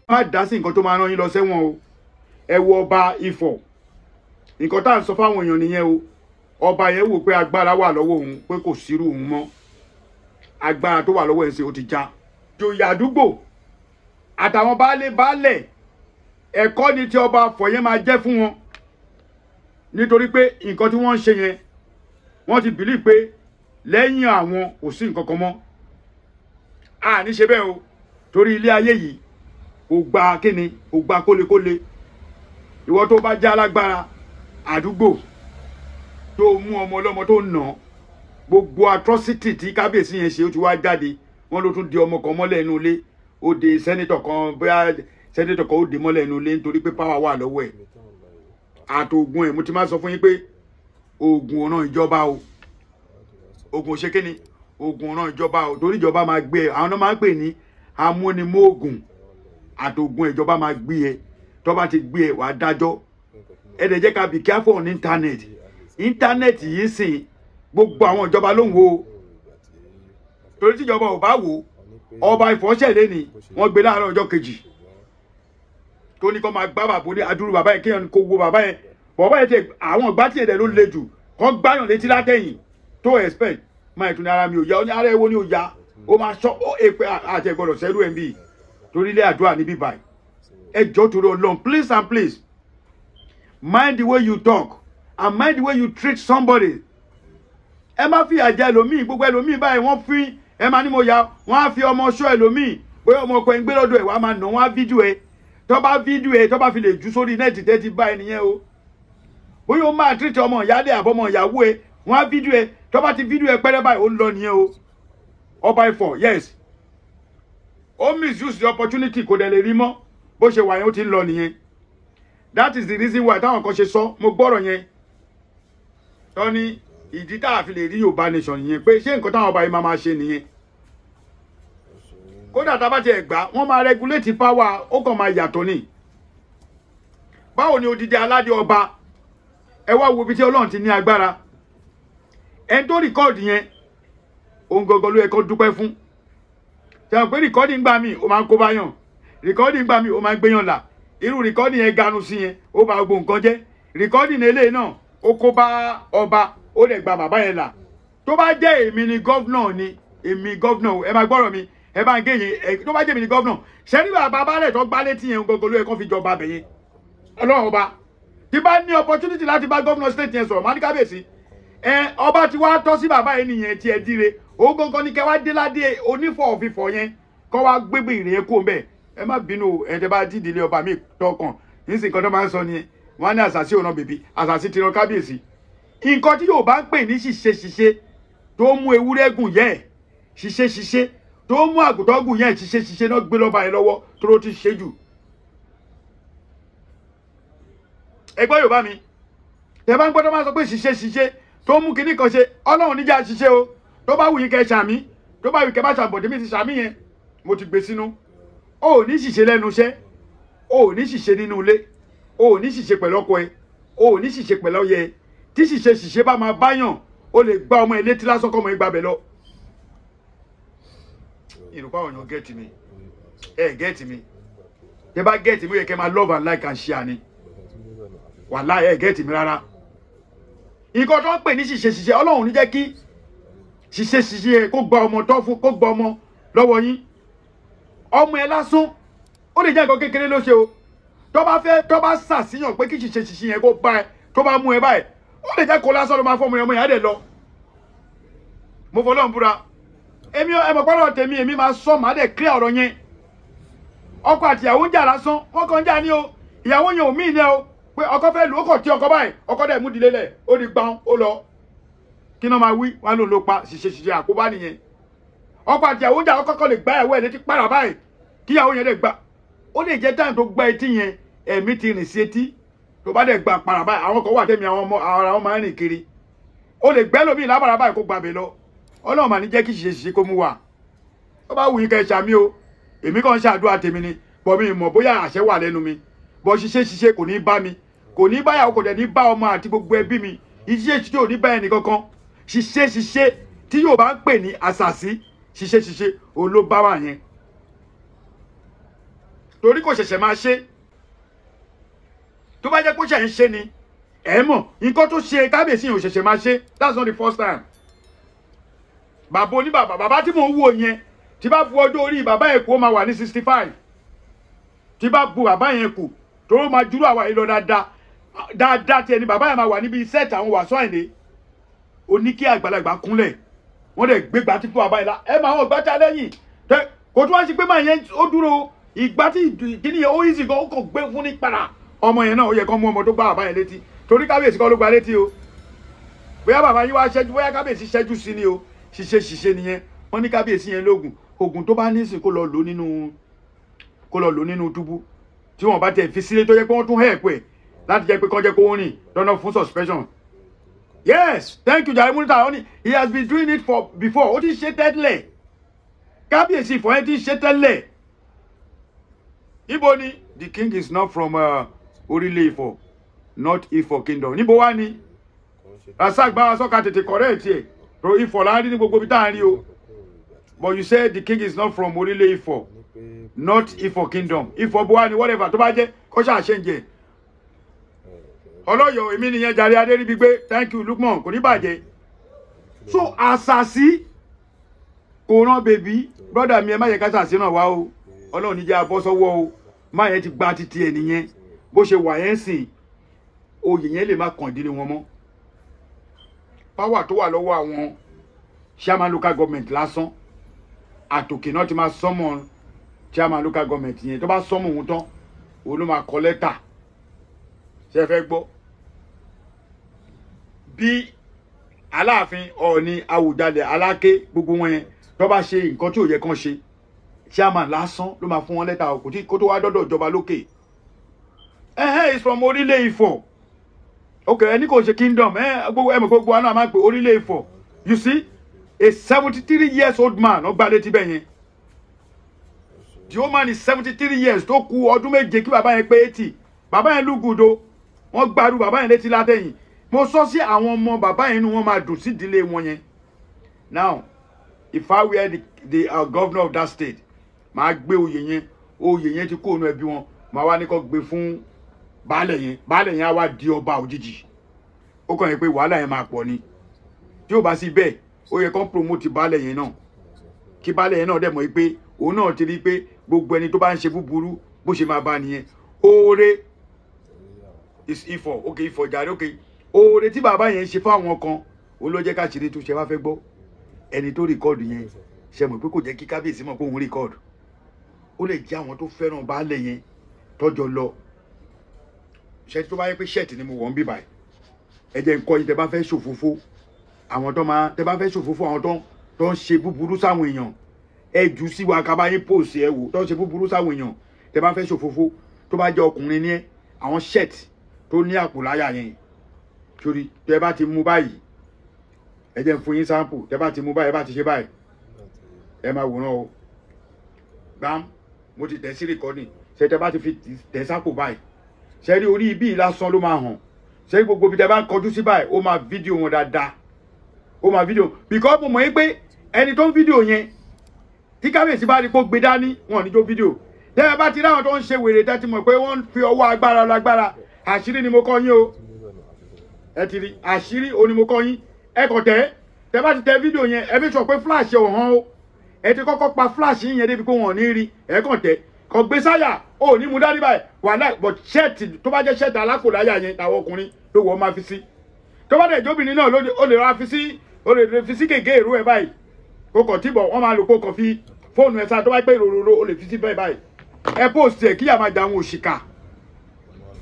Má dá sí nǹkan tó máa rán yín lọ sẹ́wọ̀n o. Ẹ wo ọba Ifọ̀, nǹkan tá à ń sọ fáwọn èèyàn nìyẹn o. Ọba yẹn wò pé agbára wà lọ́wọ́ òun, pé kò sírú òun mọ́. Agbára tó wà lọ́wọ́ ẹ̀ ṣe ó ti já. Joyè àdúgbò àtàwọn baálé baálẹ̀, ẹ̀kọ́ ni tí ọba Ifọ̀ yẹn máa jẹ́ fún wọn, nítorí pé nǹkan tí wọ́n ń ṣe yẹn, wọ́n ti bìlí pé lẹ́yìn àwọn kò sí nǹkan kan mọ́. A ní ṣe bẹ́ẹ̀ o, torí ilé ayé yìí kò gba kíni, kò gba kólekóle. Ìwọ tó bá jẹ́ alágbára àdúgbò tó mú ọmọ ọlọ́mọ tó nà, gbogbo atrocity tí kábíyèsí yẹn ṣe ó ti wá jáde. Wọ́n ló tún di ọmọ kan mọ́lẹ̀ inú ilé, ó de sẹ́nitọ̀ kan, bóyá sẹ́nitọ̀ kan ó de mọ́lẹ̀ inú ilé nítorí pé power wà lọ́wọ́ ẹ̀ àtògùn ẹ̀. Mo ti máa sọ fún yín pé oògùn ọ̀ràn ìjọba o, oògùn ṣe kíni, oògùn ọ̀ràn ìjọba o, torí ìjọba máa gbé ẹ. Àwọn náà máa ń pè ní amúnimóògùn àtògùn, ìjọba máa gbé ẹ. Tó bá ti gbé ẹ, wàá dájọ́. Ẹ dẹ̀ jẹ́ ká be careful on internet. Internet yìí sìn, gbogbo àwọn ìjọba ló ń wo, torí tíjọba ò bá wò. Ọba Ifọ̀ lẹ́ni wọ́n gbé láàárọ̀ ọjọ́ kejì tó ní kó máa gbá bàbá ní adúrú bàbá yẹn, kéèyàn kó wo bàbá yẹn. Bàbá yẹn tẹ àwọn ìgbà tí ẹ̀dẹ̀ ló le jù, kó gbáyàn létí látẹ̀yìn tó expect máa tún ní ara mi ò yá. Ó ní ara ẹ̀wọ̀ ni ò yá, ó máa sọ ó èpè àti ẹ̀gbọ́dọ̀ sẹ́rù ẹ̀ ń bì torí ilé àdúrà níbí báyìí. Ẹ jọ̀ọ́, torí Ọlọ́run, please and please, mind the way you talk and mind the way you treat somebody. Ẹ má fi àjẹ ẹlòmíì. Gbogbo ẹlòmíì báyìí wọ́n fi ẹ máa ní mo ya, wọ́n á fi ọmọ ṣọ́ ẹlòmíì, bóyá ọmọ ọkọ ẹ ń gbé lọ́dọ̀ ẹ̀, wàá máa nà wọ́n á fídíò ẹ. Tó bá fídíò ẹ, tó bá fi lè jù sórí net, tẹ́ ti bá ẹ nìyẹn o. Bóyá ó máa treat ọmọ ìyáálé àbọ̀mọ ìyàwó ẹ, wọ́n á fídíò ẹ. Tó bá ti fídíò ẹ pẹ́rẹ́ báyìí, ó ń lọ nìyẹn o. Ọba Ifọ̀, yes, ó misuse the opportunity, kò dẹ̀ lè rí mọ́. Bó ṣe wà yẹn, ó ti ń lọ nìyẹn. That is the reason why táwọn kan ṣe sọ, mo gbọ́rọ̀ yẹn tọ́ ní ìdí tá a fi lè rí Yorùbá nation nìyẹn, pé ṣé nǹkan táwọn ọba yìí máa máa ṣe nìyẹn? Kódà tá a bá tiẹ̀ gbà, wọ́n máa regulate power, ó kàn máa yàtọ̀ ni. Báwo ni odidi aládé ọba? Ẹ wá wo ibi tí Ọlọ́run ti ní agbára. Ẹni tó record yẹn, òun gangan ló yẹ kó dúpẹ́ fún. Ṣe àwọn pé record ń gbà mí, ó máa ń kó báyàn. Record ń gbà mí, ó máa ń gbéyàn là. Irú record yẹn ganu sí yẹn, ó bà gbogbo nǹkan jẹ́. Record eléyìí náà, ó kó bá ọba, ó lè gba bàbá yẹn là. Tó bá jẹ́ èmi ni governor ni, èmi governor, ẹ máa gbọ́rọ̀ mi, ẹ bá ń gé yẹn. Tó bá jẹ́ èmi ni governor, ṣé ní bàbá balẹ̀ tó gbá létí yẹn gangan ló yẹ kó fi jọba bẹ̀ yẹn. Ọlọ́run ọba, tí bá ní opportunity láti bá governor state yẹn sọ̀rọ̀, má ní kábíyèsí ẹ, ọba tí wàá tọ́ sí bàbá yẹn nìyẹn tí ẹ díre, òun gangan ní kẹ́ wá dé ládé onífọ̀ òfìfọ̀ yẹn, kọ́ wá gbégbé ìrìn kó mbẹ́. Ẹ má bínú ẹ, tẹ́ bá dídìlé ọba mi tọkàn nísìnyí, kan tó máa ń sọ nìyẹn. Wọ́n á ní àṣàṣì òràn bèbí, àṣàṣì ti ran kábíyèsí. Nǹkan tí yóò bá ń pè ní ṣìṣe ṣìṣe tó mú ewúrẹ́ gùn yẹ, ṣìṣe ṣìṣe tó mú àgùntàn gùn yẹ, ṣìṣe ṣìṣe náà gbé lọ́ba yẹn lọ́wọ́ tó ló ti ṣe jù. Ẹgbọ́n Yorùbá mi, tẹ bá ń gbọ́dọ̀ máa sọ pé ṣìṣe ṣìṣe tó mú kinní kan ṣe. Ọlọ́run níjà ṣiṣẹ́ o. Tó bá wù yín kẹ́ ṣàmì, tó bá wù kẹ́ bá ṣàbọ̀dé, mi ti ṣàmì yẹn, mo ti gbé sínú. O ò ní ṣìṣe lẹ́nu iṣẹ́, o ò ní ṣìṣe nínú ilé, o ò ní ṣìṣe pẹ̀lú ọkọ ẹ, o ò ní ṣìṣe pẹ̀lú ọyẹ ẹ. Tí ṣìṣe ṣìṣe bá máa báyàn, o lè gba ọmọ ẹ létí lásán, kọ́ ọmọ ẹ gbàbẹ̀ lọ. Ìrùpá ọ̀yàn get mi, ẹ get mi. Tẹ bá get mi, ó yẹ kẹ́ máa love and like and share ni. Wàláhì, ẹ get mi rárá. Nǹkan tó ń pè ní ṣìṣe ṣìṣe, Ọlọ́run ní jẹ́ kí ṣìṣe ṣìṣe kó gba ọmọ tó fún, kó gba ọmọ lọ́wọ́ yín. Ọmọ ẹ lásán, ó lè jẹ́ nǹkan kékeré ló ṣe o. Tó bá fẹ́, tó bá ṣàṣìyàn pé kí ṣìṣe ṣìṣe yẹn kó bá ẹ, tó bá mú ẹ báyìí, ó lè jẹ́ kó lásán ló máa fọ́ ọmọ yẹn, ọmọ yẹn á dẹ̀ lọ. Mo fọlọ́run búra. Èmi ẹ mọ̀ pọ́nrọ̀ tèmi, èmi máa sọ, màá dẹ̀ clear ọ̀rọ̀ yẹn. Ọkọ àti ìyàwó ń jà lásán, wọ́n kàn ń jà ní o. Ìyàwó yẹn ò mí ní o pé ọkọ fẹ́ lù ó, kàn tí ọkọ báyìí, ọkọ dẹ̀ mú ìdílé lẹ̀, ó di gbọ́n, ó lọ. Kí náà máa wí? Wọn ló pa. Ṣìṣe ṣìṣe àkóbá nìyẹn. Ọkọ àti ìyàwó ń jà, ọkọ kan lè gbá ìyàwó ẹ̀ létí pàrà báyìí, kí ìyàwó yẹn dẹ̀ gbá. Ó lè jẹ́ táyà tó gbá etí yẹn, ẹ̀mí ti rìn sí etí. Tó bá dẹ̀ gbà pàrà báyìí, àwọn kan wà tẹ̀mí àwọn ọmọ ara wọn máa ń rìn kiri, ó lè gbẹ́ lómi lábàrà báyìí kó gbàbẹ̀ lọ. Ọlọ́run mà ní jẹ́ kí ṣìṣe ṣìṣe kó mú wa. Ó bá wù yín kẹ́ ẹ ṣàmì o, èmi kàn ń ṣàdúrà tèmi ni bọ̀, mi mọ̀ bóyá àṣẹ wà lẹ́nu mi bọ̀. Ṣiṣẹ́ ṣiṣẹ́ kò ní bá mi, kò ní báyàwó, kò dẹ̀ ní bá ọmọ àti gbogbo ẹbí mi. Iṣẹ́ ṣiṣẹ́ ò ní bá ẹnì kankan. Ṣiṣẹ́ ṣiṣẹ́ tí yóò bá ń pè ní àṣàṣì. Ṣiṣẹ́ ṣiṣẹ́ olóbáwà yẹn, torí kò ṣẹ̀ṣẹ̀ máa ṣe. Tó bá jẹ́ kó ṣẹ̀ ń ṣe ni ẹ mọ̀ nǹkan tó ṣe kábíyèsí yẹn ò ṣẹ̀ṣẹ̀ máa ṣe. That's not the first time. Bàbá oníbàbà, bàbá tí mò ń wò yẹn, tí bá bu ọjọ́ orí bàbá yẹn kù, ó máa wà ní 65. Tí bá bu bàbá yẹn kù, tó máa dúró àwa yìí lọ dáadáa dáadáa, tiẹ̀ ni bàbá yẹn máa wà níbi sẹ́ẹ̀tì àwọn Wàsíù Àyìndé. Ó ní kí àgbàlagbà kúnlẹ̀, wọ́n dẹ̀ gbé gbàtí fún bàbá yẹn la ẹ máa wọ́n gbàtí lẹ́yìn kò tún wá sí pé máa yẹn ó dúró ìgbà tí kíní yẹn ó easy gan, ó kàn gbé fún ní padà. Ọmọ yẹn náà, ó yẹ kó mú ọmọ tó gbá bàbá yẹn létí, torí kábíyèsí kọ́ ló gba létí o. Bóyá bàbá yín wá ṣẹ́jú, bóyá kábíyèsí ṣẹ́jú sí ni o. Ṣiṣẹ́ ṣiṣẹ́ nìyẹn. Wọ́n ní kábíyèsí yẹn lóògùn, oògùn tó bá ní sìn, kó lọ lò nínú túbú, tí wọ́n bá tẹ̀ fi sílé, tó yẹ pé wọ́n tún help ẹ̀ láti jẹ́ pé kó jẹ́ kó rìn lọ́nà fún suspension. Yes, thank you jare. Munita oni he has been doing it for before. Ó ti ṣe tẹ́lẹ̀, kábíyèsí Ifọ̀ yẹn ti ṣe tẹ́lẹ̀. Ibo ni? The king is not from Orílẹ̀ Ifọ̀, not Ifọ̀ kingdom. Níbo wá ni? Rasaq bá wa sọ́ka tètè correct ẹ̀ ro. Ifọ̀ la rí ní gbogbo ibi tá à ń rí o, but you say the king is not from Orílẹ̀ Ifọ̀, not Ifọ̀ kingdom. Ifọ̀ bó wá ni? Whatever tó bá jẹ́, kó ṣáà ṣe ń jẹ ọlọ́yọ̀. Èmi nìyẹn jàre. Adéríbigbé, thank you. Lukman, kò ní bàjẹ́. So àṣàṣì kò rán baby brother mi, ẹ má yẹ ká ṣàṣì náà wá o. Ọlọ́run ní jẹ́ abọ́ sọ́wọ́ o. Má yẹn ti gba títí ẹ nìyẹn. Bó ṣe wà yẹn sìn, oyè yẹn lè má kàn ìdílé wọn mọ́. Power tó wà lọ́wọ́ àwọn chairman local government lásán, àtòkè náà ti máa sọ́mọ̀ chairman local government yẹn. Tó bá sọ́mọ̀ òun tán, òun ló máa kọ lẹ́tà. Ṣe fẹ́ gbọ́ bí Aláàfin, Ọọ̀ni, Àwùjalẹ̀, Aláké, gbogbo wọn yẹn, tó bá ṣe nǹkan tí ò yẹ kán ṣe, chairman lásán ló máa fún wọn lẹ́tà, kò tí kó tó wá dọ́dọ̀ ìjọba lókè. Ẹ̀hẹ́, is from Orílẹ̀ Ifọ̀. Ok, ẹni kò ṣe kingdom ẹ. Gbogbo ẹ mọ̀, gbogbo wa náà máa ń pè Orílẹ̀ Ifọ̀. You see a 73 years old man, ó gbá létí bẹ́ẹ̀ yẹn. The old man is 73 years, tó kù ọdún 7 kí bàbá yẹn pé 80. Bàbá yẹn lúgùdò, wọ́n gbárù bàbá yẹn létí látẹ̀yìn. Mo sọ sí àwọn ọmọ bàbá yẹn, inú wọn máa dùn sí ìdílé wọn yẹn. Now, if I were the governor of that state, màá gbé oyè yẹn. Oyè yẹn ti kó ònú ẹbí wọn, màá wá ní kó gbé fún baálẹ̀ yẹn. Baálẹ̀ yẹn á wá di ọba òjijì. Ó kàn yẹn pé wàhálà yẹn máa pọ̀ ni. Tí ó bá sí bẹ́ẹ̀, ó yẹ kó promote baálẹ̀ yẹn náà, kí baálẹ̀ yẹn náà dẹ̀ mọ̀ pé òun náà ti rí pé gbogbo ẹni tó bá ń ṣe búburú, bó ṣe máa bá nìyẹn. Oore is Ifọ̀. Ok, Ifọ̀ jàre. Ok, oore tí bàbá yẹn ṣe fáwọn kan, òun ló jẹ́ ká ṣeré tó ṣe wá fẹ́ gbọ́. Ẹni tó record yẹn, ṣe mọ̀ pé kò jẹ́ kí kábíyèsí mọ̀ pé òun record? Ó lè jẹ́ àwọn tó fẹ́ràn baálẹ̀ yẹn tọ́jọ́ lọ. Ṣe tó bá yẹ pé shirt ni mo wọ̀ ń bí báyìí, ẹ jẹ́ nǹkan yìí. Tẹ bá fẹ́ ṣòfófó, àwọn tó máa, tẹ bá fẹ́ ṣòfófó, àwọn tó ń ṣe búburú sáwọn èèyàn, ẹ jù sí wa ká bá yín post ẹ wò. Tó ń ṣe búburú sáwọn èèyàn, tẹ bá fẹ́ ṣòfófó, tó bá jẹ́ ọkùnrin ní ẹ, àwọn shirt tó ní àpò láyà yẹn sórí, tẹ bá ti mú báyìí, ẹ jẹ́ n fún yín sample. Tẹ bá ti mú báyìí, ẹ bá ti ṣe báyìí, ẹ máa wòran o. Gbám, mo ti tẹ̀ sí recording. Ṣe tẹ bá ti fi tẹ̀ sápò báyìí, ṣe rí orí ibi lásán ló máa hàn. Ṣe gbogbo ibi tẹ bá ń kọjú sí báyìí, ó máa fídíò wọn dáadáa, ó máa fídíò, because mo mọ̀ yín pé ẹni tó ń fídíò yẹn, tí kábíyèsí bá rí kó gbé dání, wọn ò ní jó fídíò. Tẹ́ ẹ bá ti ráwọn tó ń ṣe wèrè, tẹ́ ti mọ̀ pé wọ́n ń fi ọwọ́ agbára lágbára, àṣírí ni mo kọ́ yín o. Ẹ ti rí àṣírí o ni mo kọ́ yín. Ẹ kàn tẹ́, tẹ́ bá ti tẹ fídíò yẹn, ẹ fi sọ pé flash ò hàn o. Ẹ ti kọ́kọ́ pa flash yín yẹn débi pé wọn ò ní rí. Ẹ kàn tẹ́, kàn gbé sáyà, ó ní mú dání báyìí, wàhálà. But shirt tó bá jẹ́ shirt alákòláyà yẹn, tàwọn ọkùnrin ló wọ́ máa fi sí. Tó bá dẹ̀ jóbìnrin náà, ó lè ra fi sí, ó lè fi sí gègé èrò ẹ̀ báyìí, kó kàn tíbọ̀ wọ́n máa lò, kó kàn fi fóònù ẹ̀ sá. Tó bá pẹ́ ìrororo, ó lè fi sí bẹ́ẹ̀ báyìí. Ẹ post ẹ̀ kíyà máa jà àwọn òṣìkà.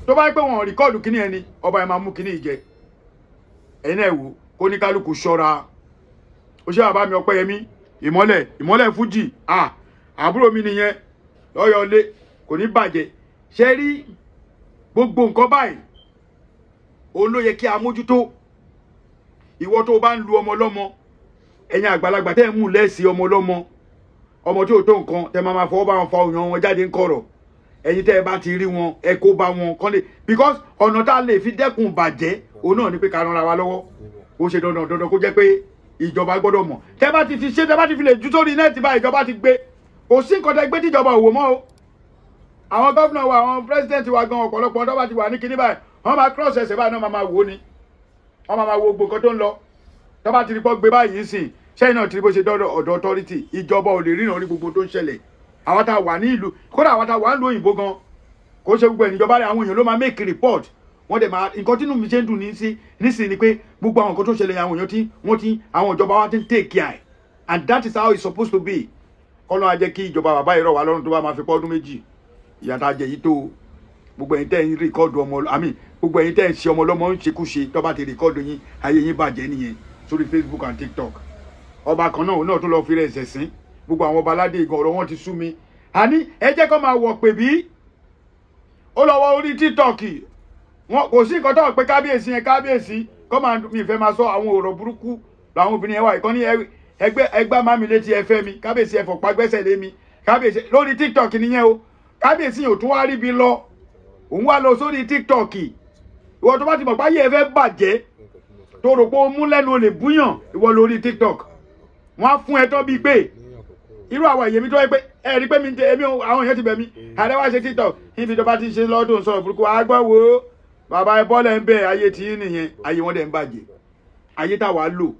Tó bá pẹ́ wọn record kíní ẹni, ọba ẹ̀ máa mú kíní ìjẹ. Ẹ̀yin náà wò, kó ní kálukú ṣọ́ra. Ó ṣe bàbá mi Ọpẹ́yẹmí Ìmọ́lẹ̀, Ìmọ́lẹ̀ Fújì, ah, àbúrò mi nìyẹn lọ́yọ̀ọ́lé, kò ní bàjẹ́. Ṣe rí gbogbo nǹkan báyìí, òun ló yẹ kí a mójútó. Ìwọ tó o bá ń lu ọmọ lọ́mọ, ẹ̀yin àgbàlagbà tẹ́ ẹ̀ ń mú lẹ́sì ọmọ lọ́mọ, ọmọ tí ò tó nǹkan, tẹ́ máa fọwọ́ bá wọn fa òyàn wọn jáde ń kọ̀rọ̀, ẹ̀yin tẹ́ ẹ bá ti rí wọn, ẹ kó bá wọn kán lè, because ọ̀nà tá a lè fi dẹ́kun bàjẹ́, òun náà ni pé ká ranra wa lọ́wọ́. Ó ṣe dandan dandan kó jẹ́ pé Ìjọba gbọ́dọ̀ mọ̀. Tẹ́ bá ti fi ṣe, tẹ́ bá ti fi lè ju sórí net báyìí, ìjọba ti gbé. Kò sí nǹkan tẹ́ gbé tíjọba ò wò mọ́ o. Àwọn gómìnà wa, àwọn president wa gan, ọ̀pọ̀lọpọ̀ tó bá ti wà ní kinní báyìí, wọ́n máa cross ẹsẹ̀ báyìí náà, máa wò ni. Wọ́n máa wo gbogbo nǹkan tó ń lọ. Tó bá ti rí pọ́ gbé báyìí sìn, ṣẹ́yìn náà ti rí bó ṣe dọ́dọ̀ ọ̀dọ̀ authority. Ìjọba ò lè ríran rí gbogbo tó ń ṣẹlẹ̀. Àwọn tá a wà ní ìlú, kódà àwọn tá a wà ń lo òyìnbó gan, kò ṣe gbogbo ìjọba rẹ̀, àwọn èèyàn ló máa make report. Wọ́n dẹ̀ máa, nǹkan tínú mi ṣe ń dùn ní sí nísìnyí ni pé gbogbo àwọn nǹkan tó ṣẹlẹ̀, àwọn èèyàn tí wọ́n ti, àwọn ìjọba wa ti ń take care, and that is how it's supposed to be. Kọ́lọ́n á jẹ́ kí ìjọba bàbá yìí rọ̀ wá lọ́rùn tó bá máa fi pọ́ ọdún 2. Ìyà tá a jẹ yìí tó. Gbogbo ẹ̀yin tẹ́ ń record ọmọ àmì, gbogbo ẹ̀yin tẹ́ ń ṣe ọmọ ọlọ́mọ ń ṣekúṣe, tó bá ti record yín, ayé yín bàjẹ́ nìyẹn sórí Facebook and TikTok. Ọba kan náà, òun náà tó lọ fi rẹ̀ ẹ̀sẹ̀ sín. Gbogbo àwọn ọba aládé ìgàn, ọ̀rọ̀ wọn ti sú mi. Àní ẹ jẹ́ kó máa wọ̀ pè bí ó lọ wọ orí TikTok, wọn kò sí nǹkan tó pé kábíyèsí yẹn, kábíyèsí kọ́ máa, mi ìfẹ́ máa sọ àwọn ọ̀rọ̀ burúkú làwọn obìnrin yẹn wà. Ìkànnì ẹgbẹ́ ẹgbẹ́ má mi létí, ẹ fẹ́ mi kábíyèsí, ẹ fọ̀pá gbẹ́sẹ̀ lé mi kábíyèsí, lórí TikTok nìyẹn o. Kábíyèsí yẹn ò tún wá rí bi lọ, òun wá lọ sórí TikTok. Ìwọ tó bá ti mọ̀ páyé ẹ fẹ́ bàjẹ́, tó rò pé ó mú lẹ́nu, olè búyàn, ìwọ lórí TikTok, wọ́n á fún ẹ tọ́ bíi pé irú àwọn èyí mi tó yẹ pé ẹ rí pé mi ń tẹ èmi, àwọn èèyàn ti bẹ̀ mí, ààrẹ wá ṣe TikTok níbi tó bá ti ṣe lọ́dún sọ̀rọ̀ burúkú, àgbọ̀ wo bàbá ẹ bọ́lẹ̀ ń bẹ̀, ayé tí yín nìyẹn, ayé wọn dẹ̀ ń bàjẹ́. Ayé táwa lò,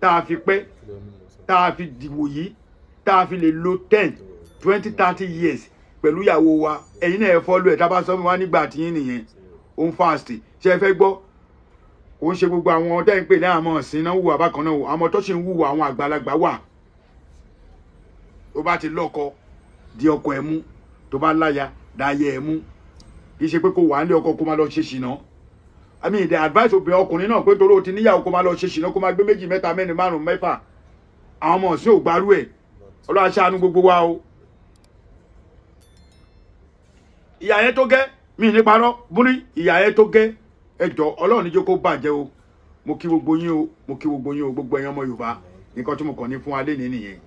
tá a fi pẹ́, tá a fi dìbò yìí, tá a fi lè lo 10, 20, 30 years pẹ̀lú ìyàwó wa, ẹ̀yin náà ẹ follow ẹ̀. Tá a bá sọ fún wa nígbà tí yín nìyẹn, ó ń fast. Ṣé ẹ fẹ́ gbọ́? Kò ń ṣe gbogbo àwọn tẹ́ ń pè ní àmọ́ ọ̀sìn náà wùwà bákan náà. Àwọn tó ṣì ń wùwà, àwọn àgbàlagbà wà. Tó bá ti lọ́kọ, di ọkọ ẹ̀ mú. Tó bá láya, dáyé ẹ̀ mú. Kì í ṣe pé kó wà nílé ọkọ kó máa lọ ṣe ṣìnà. I mean, the advice obìnrin, ọkùnrin náà, pé torí o ti níyàwó, kó máa lọ ṣe ṣìnà, kó máa gbé méjì, mẹ́ta, mẹ́rin, márùn, mẹ́fà. Àwọn ọmọ ọ̀sìn ò gbárù ẹ̀. Ọlọ́run ṣàánú gbogbo wa o. Ìyà yẹn tó gẹ́ mi ní parọ́ búrí, ìyà yẹn tó gẹ́. Ẹ jọ, Ọlọ́run ní jẹ́ kó bàjẹ́ o. Mo kí gbogbo yín o, mo kí gbogbo yín o, gbogbo ẹ̀yin ọmọ Yorùbá. Nǹkan tí mo kàn ní fún wa lénìí nìyẹn.